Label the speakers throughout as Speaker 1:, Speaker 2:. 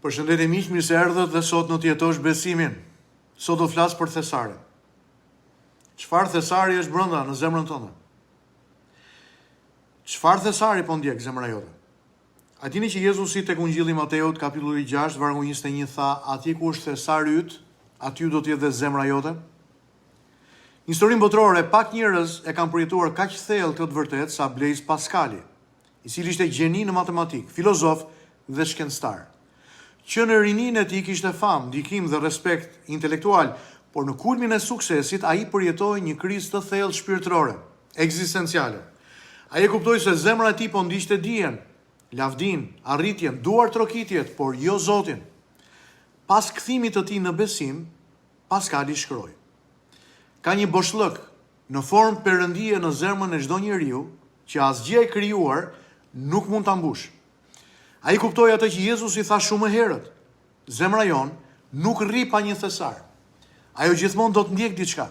Speaker 1: Përshëndetje miq, mirë se erdhët dhe sot në të jetosh besimin. Sot do të flas për thesarin. Çfarë thesari është brenda në zemrën tënde? Çfarë thesari po ndjek zemra jote? A dini që Jezusi tek Ungjilli i Mateut, kapitulli 6, vargu 21 tha, atje ku është thesari yt, aty do të jetë dhe zemra jote? Në historinë botërore, pak njerëz e kanë përjetuar kaq thellë këtë të vërtetë sa Blaise Pascali, i cili ishte gjeni në matematikë, filozof dhe shkencëtar. Që në rininë e tij kishte famë, ndikim dhe respekt intelektual, por në kulmin e suksesit ai përjetoi një krizë të thellë shpirtërore, ekzistenciale. Ai e kuptoi se zemra e tij po ndiqte dijen, lavdinë, arritjen, duartrokitjet, por jo Zotin. Pas kthimit të tij në besim, Paskali shkroi, Ka një boshllëk në formë perëndie në zemrën e çdo njeriu që asgjë e krijuar nuk mund ta mbushë. Ai kuptoi atë që Jezusi tha shumë më herët, Zemra jonë nuk rri pa një thesar. Ajo gjithmonë do të ndjekë diçka.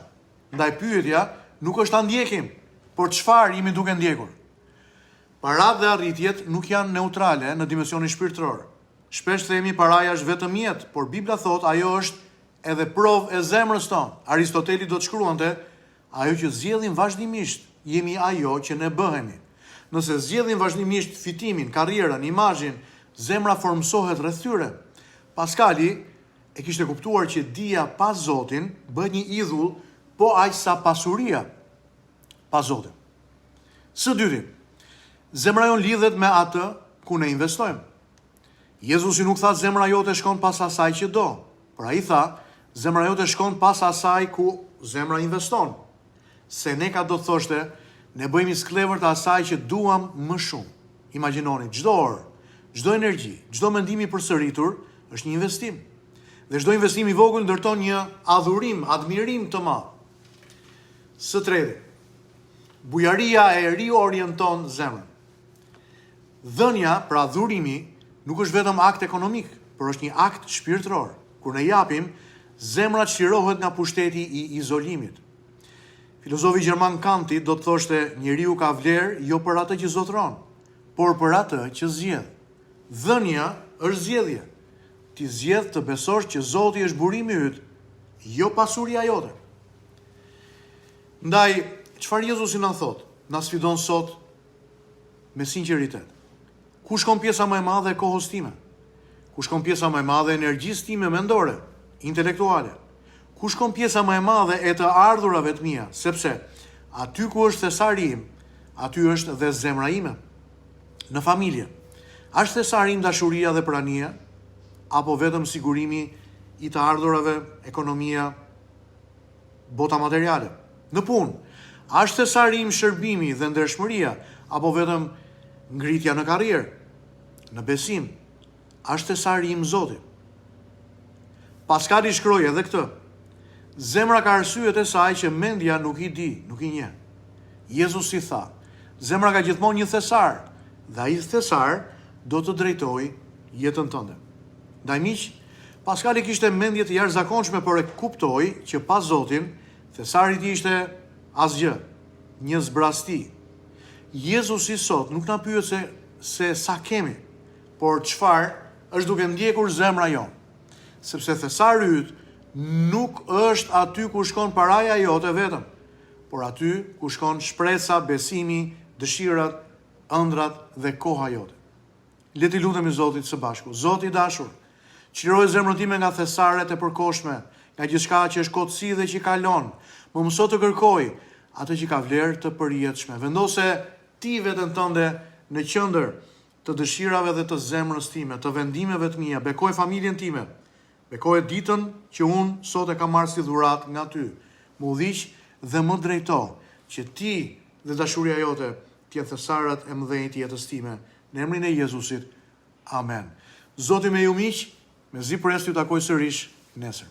Speaker 1: Ndaj pyetja nuk është a ndjekim, por çfarë jemi duke ndjekur. Paratë dhe arritjet nuk janë neutrale në dimensionin shpirtëror. Shpesh themi paraja është vetëm mjet, por Bibla thotë ajo është edhe provë e zemrës tonë. Aristoteli do të shkruante, ajo që zgjedhim vazhdimisht, jemi ajo që ne bëhemi. Nëse zgjedhim vazhdimisht fitimin, karrierën, imazhin, zemra formësohet rreth tyre. Paskali e kishte kuptuar që dija pa Zotin bëhet një idhull po aq sa pasuria pa Zotin. Së dyti, zemra jonë lidhet me atë ku ne investojmë. Jezusi nuk tha zemra jote shkon pas asaj që do, por ai tha zemra jote shkon pas asaj ku zemra investon. Seneka do të thoshte, ne bëhemi skllevër të asaj që duam më shumë. Imagjinoni, çdo orë, çdo energji, çdo mendim i përsëritur është një investim. Dhe çdo investim i vogël ndërton një adhurim, admirim të madh. Së treti, bujaria e riorienton zemrën. Dhënia, pra dhurimi, nuk është vetëm akt ekonomik, por është një akt shpirtëror. Kur ne japim, zemra çlirohet nga pushteti i izolimit. Filozofi gjerman Kanti do të thoshte, njeriu ka vlerë jo për atë që zotëron, por për atë që zgjedh. Dhënia është zgjedhje. Ti zgjedh të besosh që Zoti është burimi yt, jo pasuria jote. Ndaj, çfarë Jezusi na thotë? Na sfidon sot me sinqeritet. Ku shkon pjesa më e madhe e kohës time? Ku shkon pjesa më e madhe e energjisë time mendore, intelektuale? Ku shkon pjesa më e madhe e të ardhurave të mia? Sepse aty ku është thesari im, aty është dhe zemra ime. Në familje, a është thesari im dashuria dhe prania, apo vetëm sigurimi i të ardhurave, ekonomia, bota materiale? Në punë, a është thesari im shërbimi dhe ndershmëria, apo vetëm ngritja në karrierë? Në besim, a është thesari im Zoti? Paskali shkroi edhe këtë. Zemra ka arsyet e saj që mendja nuk i di, nuk i njeh. Jezusi tha, zemra ka gjithmonë një thesar dhe ai thesar do të drejtojë jetën tënde. Ndaj miq, Paskali kishte mendje të jashtëzakonshme, por e kuptoi që pa Zotin, thesari i tij ishte asgjë, një zbrazëti. Jezusi sot nuk na pyet se se sa kemi, por çfarë është duke ndjekur zemra jonë. Sepse thesari yt nuk është aty ku shkon paraja jote vetëm, por aty ku shkon shpresa, besimi, dëshirat, ëndrrat dhe koha jote. Le t'i lutemi Zotit së bashku. Zot i dashur, çliroje zemrën time nga thesaret e përkohshme, nga gjithçka që është kotësi dhe që kalon. Më mëso të kërkoj atë që ka vlerë të përjetshme. Vendose ti veten tënde në qendër të dëshirave dhe të zemrës time, të vendimeve të mia. Bekoje familjen time. Bekoje ditën që unë sot e kam marrë si dhuratë nga ty. Më udhëhiq dhe më drejto, që ti dhe dashuria jote të jenë thesarët e mëdhenj të jetës time. Në emrin e Jezusit. Amen. Zoti me ju miq, mezi pres t'ju takoj sërish nesër.